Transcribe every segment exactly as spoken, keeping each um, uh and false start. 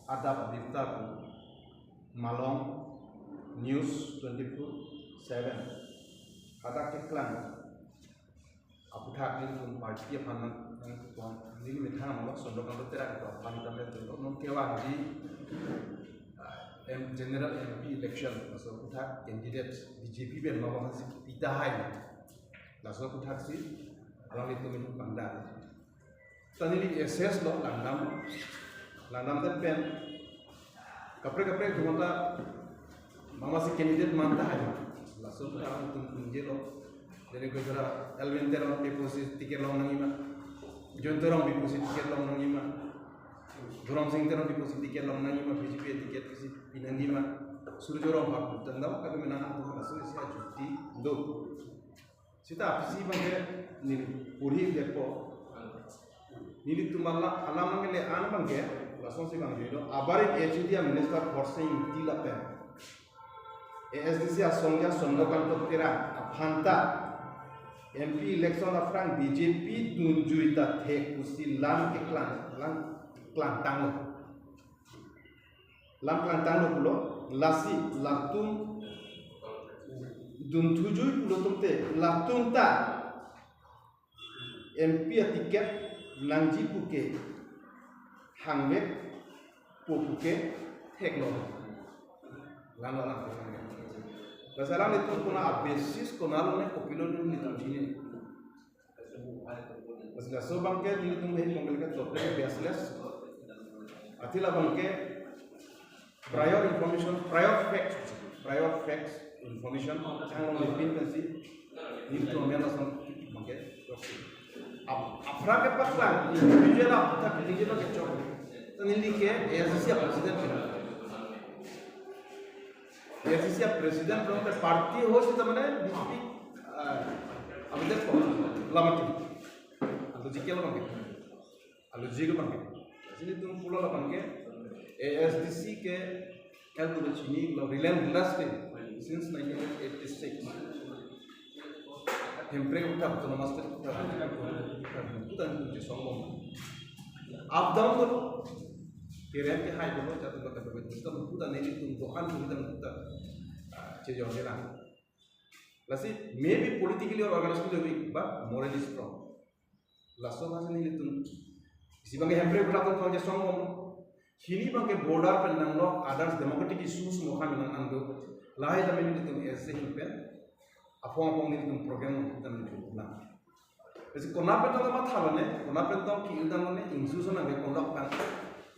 Adap abirta pu Malong News twenty-four seven hadak keklang aputhak nelitum party aphan nang nangketong, neli methang lo Chandrakanta Terang atum aphan tame lo non kevangji, ah, M, general M P election, laso aputhak candidate B J P pen mama si pita hai, laso aputhak si alanglitum nelitum pangdang. Ta neli assess lo langdam, langdam det pen kaprek kaprek atum ta mama si candidate man tahai. Laso aputhak alanglitum kunje lo. Dere ko jora Elwin Teron pi pusi ticket long nangji ma, Jayanta Rongpi pusi ticket long nangji ma, Dhoromsing Teron pi pusi ticket long nangji ma, B J P ticket pusi pi nangji ma, Surjya Rongphar pu tangdam kami menang atum, laso isi ajuti do. Seta apisi abangke neli puri depo. Nelitum alam, alam abangke le-an abangke, lason si abang jui do. Abarit A G D a minister Khorsing Engti lapen A S D C asongja Chandrakanta Terang aphan ta M P election aphrang B J P dunjui ta thek pusi lam keklang, lam keklang tanglo. Lam keklang tanglo pulo, lasi latum dunthu jui pulo atum te, latum ta M P a ticket nangji puke hangvek po puke theklo. Langlo lang. Laso alanglitum konat a-basis konat lo ne kopilo ne nelitum chini. Laso abangke nelitum he mongkel ke totally baseless. Athe labangke prior information, prior facts, prior facts information, chang long lipin pensi nelitum amen lason abangke. Ap-, aphrang kepaklang individual aputhak individual kechok. Ta neli ke A S D C a president. A S D C a president pulote party ho sita mane B J P, ah, abang det ko lamati. Alogical abangke. Alogical abangke. Sini tum pulo abangke A S D C ke el pulo chini lo relentlessly since nineteen eighty-six. Hemprek uthap, autonomous state uthap, uthap, uthap, uthap, uthap, uthap, up down ko. Kerem ke hai ko, jatuh ke, tapi uthap, uthap, nelitum dohan ko, uthap, uthap, ah, chejor ke lang. Lasi, maybe politically or organizationally weak, but morally strong. Laso abang si nelitum isi abangke Hemprek uthap atum aphan chesong bom. Hini abangke border pen nanglo, others democratic issues mo kami nang ando. Lahai tame nelitum ese hin pen apong apong nelitum program tame nelitum lang. Isi konat pen tong mathalo ne, konat pen tong ki-il tang ne, institution nangke konat pen.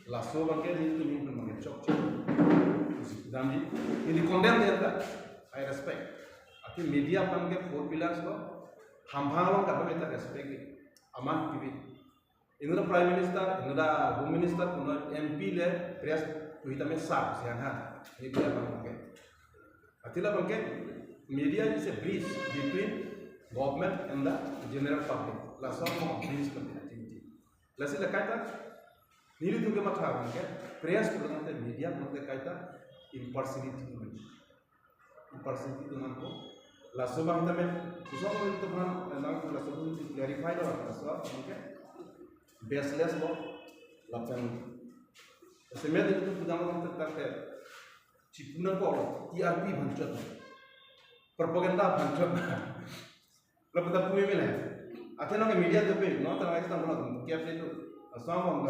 Laso abangke nelitum nelitum abangke chokche. Damji, neli condemn det ta, I respect. Athe media abangke four pillars lo, hamphang along kado ta respect. Amat pivi. Inut a Prime Minister, inut a Home Minister, inut a M P le press pu hitame sar si hang hang. Ini dia abangke. Athe labangke media is a bridge between government and the general public. Laso a bridge kami activity. Lasi la kaita nelitum ke matha abangke press pulote media pulote kaita impartiality. Impartiality do nangkok. Laso abang tame, susah ko itu kan, nang laso itu clarify do, laso abangke baseless lo, lapen semet itu pudam lo tetap ke, chipuna ko lo, T R P bangchot, propaganda bangchot. Lapen ta pumi mila. Athe nang media do pe, no ta nang tang kono, kya pe tu, laso abang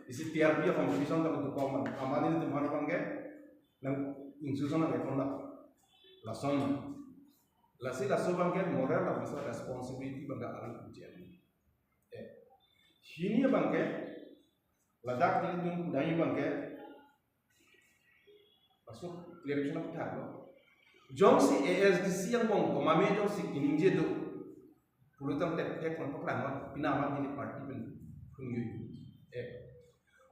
isi T R P a competition ta tu kong man, amani tu mano abangke, nang institution nang ekon la. Lason. Lasi laso abangke moral lapen responsibility abangke alang ujian. Eh. Hini abangke, ladak nelitum kudai abangke, laso clarification aputhak lo. Jongsi A S D C angbong komatne jongsi keningje do pulo tangte thek kon paklang mat, pina mat neli party pen phungyui. Eh.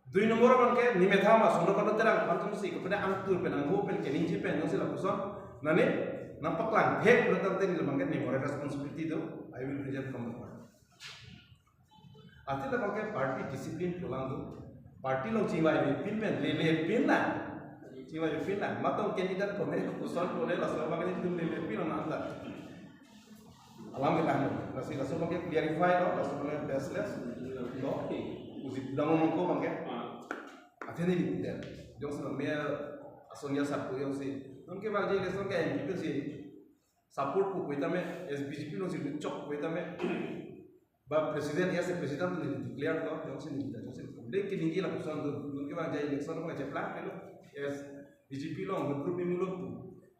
Dui nombor abangke, neli methang ma, Chandrakanta Terang aphan atum si, kepada angtur pen, angho pen, keningje pen, nang si lapuson, nane, nangpaklang thek pulo tangte neli abangke, neli moral responsibility do, I will resign from the party. Athe labangke party discipline pulang do, party along chingvaivepin pen, lelepin lang, chingvaivepin lang, matong candidate kone, koson kone, laso abangke nelitum lelepin lang anta. Alam ke tahan. Lasi laso abangke clarify lo, laso abangke baseless lo. Uji pudam nangkok abangke. Athene ni putar. Jongsi mame asong ya sap ko jongsi. Non kevangji election ke M P P si support ko koi tame, S B J P alongsi chok koi tame. Ba president, as a president ni declare to, jongsi ni ta, jongsi. Dei ke ningje lapuson do, non kevangji election ko cheplang pelo. As B J P along group ni muluk tu.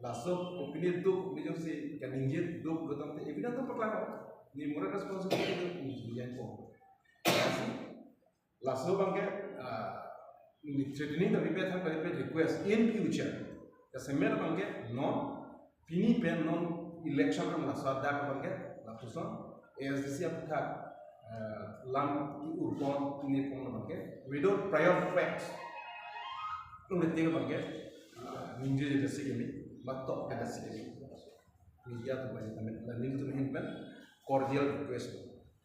Laso opinion do, ni jongsi kaningje do, do tangte evidence to paklang. Ni moral responsibility do, ni jengpo. Laso abangke, ah, ni threatening tapi pe thang tapi pe request in future. Jasemet abangke non, pini pen non election ang laso adak abangke, lapuson A S D C aputhak, ah, lam ki-urpon pini pon abangke, without prior facts. Nung detik abangke, ah, ningje jasi kami, matok jasi kami. Media atum pen, la nelitum ahin pen cordial request.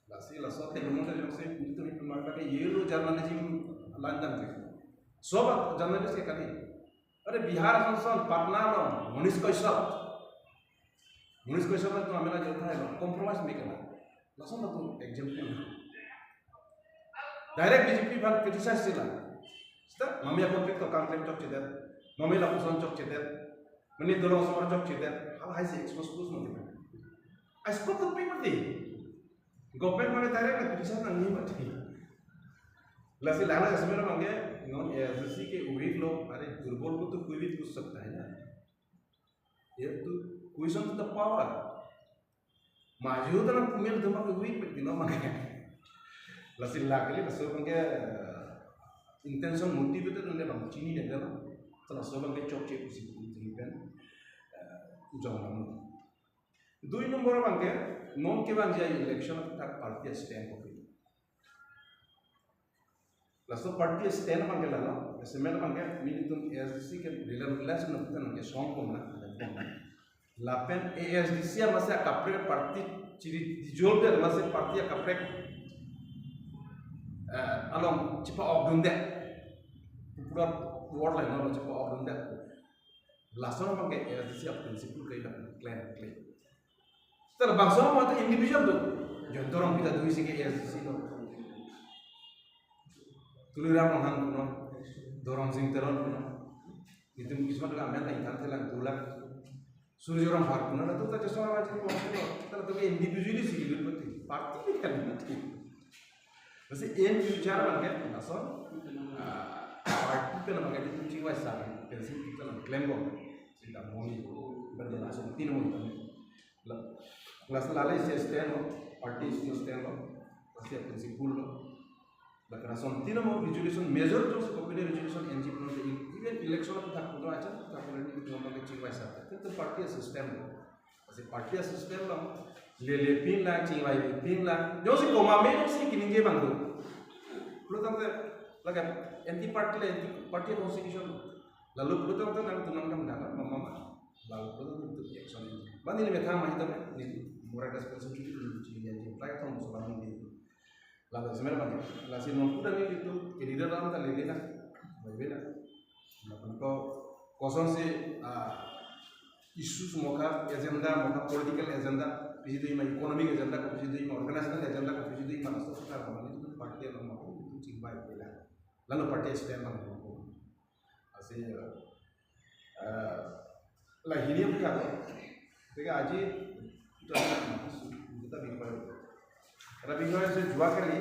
Lasi laso athak lumon ta jongsi nelitum ahin pen marka ke yellow journalism line tang ke. Sob journalist ke kali. Are Bihar ason ason Patna along Manish Kashyap. Manish Kashyap atum amena jotha lo, compromise me kena. Lason atum example. Direct B J P aphan criticize sila. Sita, mami akon pik to kangklem chokchedet. Mami lapuson chokchedet. Mani dolong osomar chokchedet. Hal hai si expose plus mati. Ai scope to pik mati. Government mane direct na criticize nangji mati. Lasi lana kasmera mangge, non A S D C ke weak lo, are durbol ko to koi bhi pus sakta hai na. Ye to question to the power. Maju tanam pumil dama ke weak, but you know, mangke. Lasi luckily, laso abangke, eh, intention motivated nang bang chinine dalo. Laso abangke chokche pusi pusi pen, eh, jong namu. Dui nombor abangke, non kevangji election aputhak party stand kopi. Laso party stand abangke lalo, jasemet abangke, nelitum A S D C ke relentless na putan ke song pon na, dan pon na. Lapen A S D C amatsi akaprek party chiri dissolve amatsi party akaprek, eh, along chepa-ok dunde. Pura world line along chepa-ok dunde. Lason abangke A S D C a-principle ke la claim, claim. Seta labangso amat individual do. Jayanta Rongpi ta do isi ke A S D C lo. Tuliram Ronghang kuno, Dorong Sing Teron kuno. Itum kismat la amen la ingkang thelang tulak. Surjya Rongphar kuno, la tu ta jaso amat jini wangse lo. Seta la tu ke individually si gilut mati. Party ni kan mati. Masi in future abangke, lason, ah, party pen abangke di chingvai sa, pensi kita lang claim bom. Sita moni, berjalan lason tin moni. La, lason lale isi stand lo, party isi stand lo, pasti akan si full lo. La lason tin moni resolution major to si company resolution N G P non, even election aputhak kuno aja, tak boleh ni kita abangke chingvai sa. Itu party system lo. Lasi party system lo, lele pin lang, chingvai pin lang. Jongsi komat me jongsi kiningje abang do. Pulo tangte, lake anti party la anti party constitution. Lalu pulo tangte nangtum nangdam dana, mama ma. Lalu pulo tangte action. Bani ni methang ma hitam ni, moral responsibility ni chingvai ni, platform so bani ni. Lalu sebenarnya bani, lasi non kuda ni itu, candidate ram ta lele na, lele na. Lapen ko, kosonsi, ah, issues mokha, agenda mokha, political agenda, pisi do ma economic agenda ko, pisi do ma organizational agenda ko, pisi do ma raso sarkar ko, mane itu party along mokha, itu chingvai pela. Lalu party stand along mokha. Lasi, eh, la hini aputhak. Teka aji, itu kita bingkai. Karena bingkai si juakali.